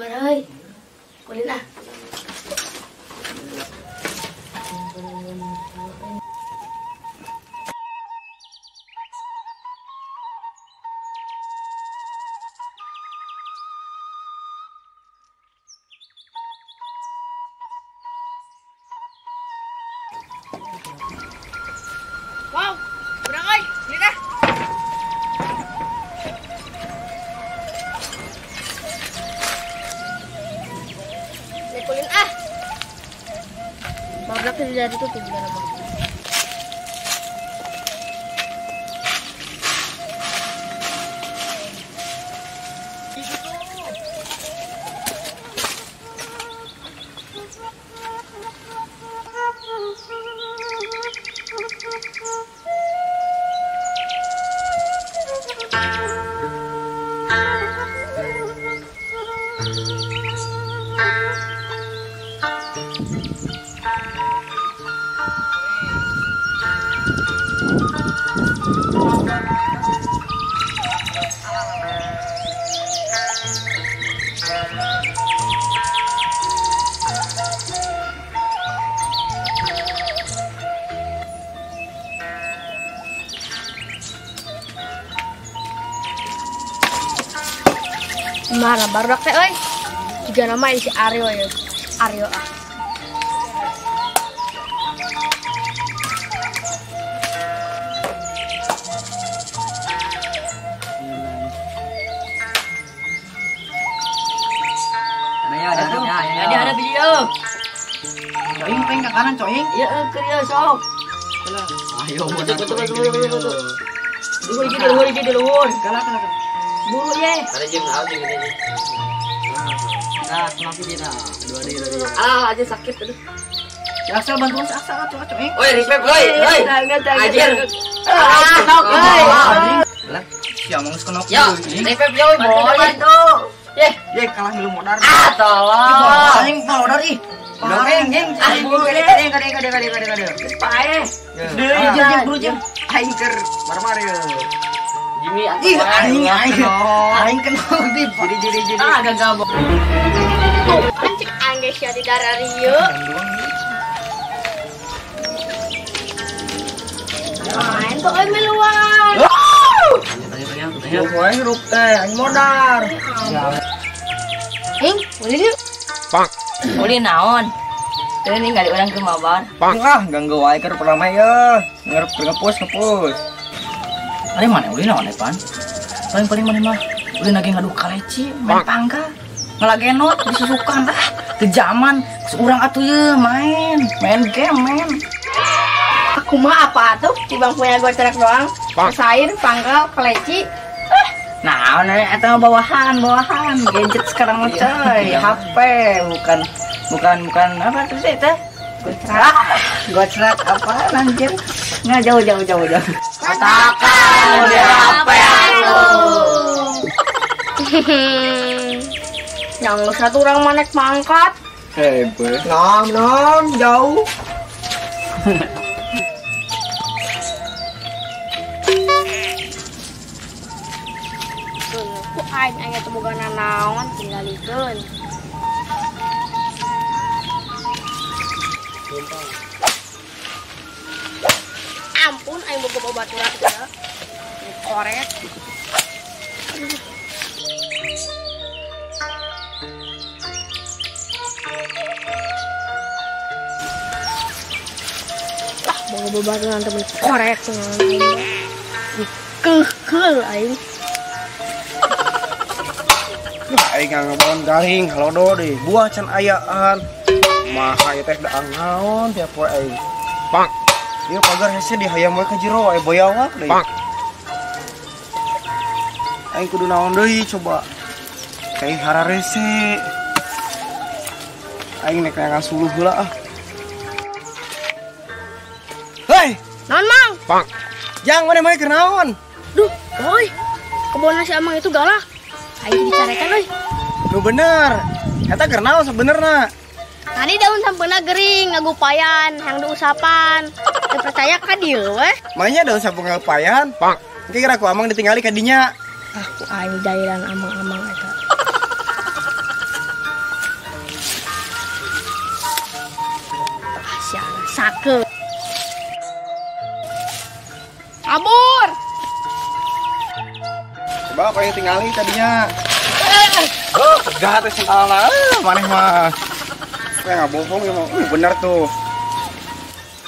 Sabar euy. Ulin ah. Wow, kurang euy, ini dah. Lekulin ah. Bablak tidak ditutup juga nama. Marah baru teh euy. Juga nama si Aryo ya. Aryo ah. Ada video. Coing pengen ke kanan coing. Iya, keur ieu sok. Ayo betul. Luhur iki luhur. Kalah. Buru ye. Ada jam naon jeung ini. Nah, semakin dia. Dua deui, dua deui. Ah, aja sakit aduh. Ya Axel bantuan si Axel atuh coing. Oi, respect oi. Oi. Anjir. Ah, nok euy. Lah, sia mah geus kenok. Ya, respect yo boy. Bantu. Ye, ye kalah milu modar. Ah, tolong. Aing modar ih. Aing jeung buru kade kade kade kade kade kade. Geus paeh. Deui jeung buru jeung aing keur mar-mar ye. Jimmy ih aing aing aing kena di jadi ah gagal. Tuh kan cek aing geus sia di darah rieu. Main tuh euy miluan. Tanya hirup teh aing modar. Hing, ulin yuk. Pak. Ulin naon? Teu ningali urang ke mabar. Pak ah ganggu wae keur pertama ye. Ngerep ngepus. Ari mana ulin naon pan? Paling-paling mana mah ulin lagi ngadu kaleci, main pangka, ngalagenot disusukan ah, ke zaman urang atuh ye main game, main. Aku mah apa atuh tibang punya gocrek doang. Sair, pangkal, kaleci. Nah, eta bawahan gadget sekarang mah coy, HP bukan apa tuh sih teh? Gocrek apa anjir? Nggak jauh. Katakan udah apa atuh? Yang satu orang manek pangkat. Hebat. Nom jauh. Ku aing aya teu boga nanaon tinggalikeun. Ampun aing boga babaturan teh. Koret. Lah boga babaturan teh koret cenah. Dikeheul aing. Aing ngabon garing halodo deui buah can ayaan. Maha ieu teh daang naon tiap poe aing. Pak. Ieu pagar hese dihayam we ka jero aya boyawak deui. Pak. Aing kudu naon deui coba. Kayak hararese. Aing nek neangan suluh heula ah. Hei, naon Mang? Pak. Jang maneh mah keur naon? Duh, boy. Kebon si Amang itu galak. Aing dicarekan euy. Nu bener. Eta keur naon sebenerna? Tadi daun sampeuna gering ngagupayan, hayang diusapan. Teu percaya ka dieu weh. Manya daun sampeu ngagupayan? Pak. Engke kira ku Amang ditinggali ka dinya. Ah, ku aing jailan amang-amang eta. Kabur. Coba kau yang tinggali tadinya. Oh, tegat teh sendalna. Maneh mah. Kayak nggak bohong ya mah. Bener tuh.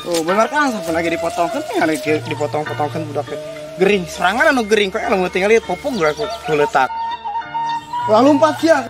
Tuh, bener kan sampai lagi dipotong kan tinggal dipotong-potongkan budak teh. Gering, serangan anu gering kok lamun tinggali popong geura ku letak. Wah, lompat ya.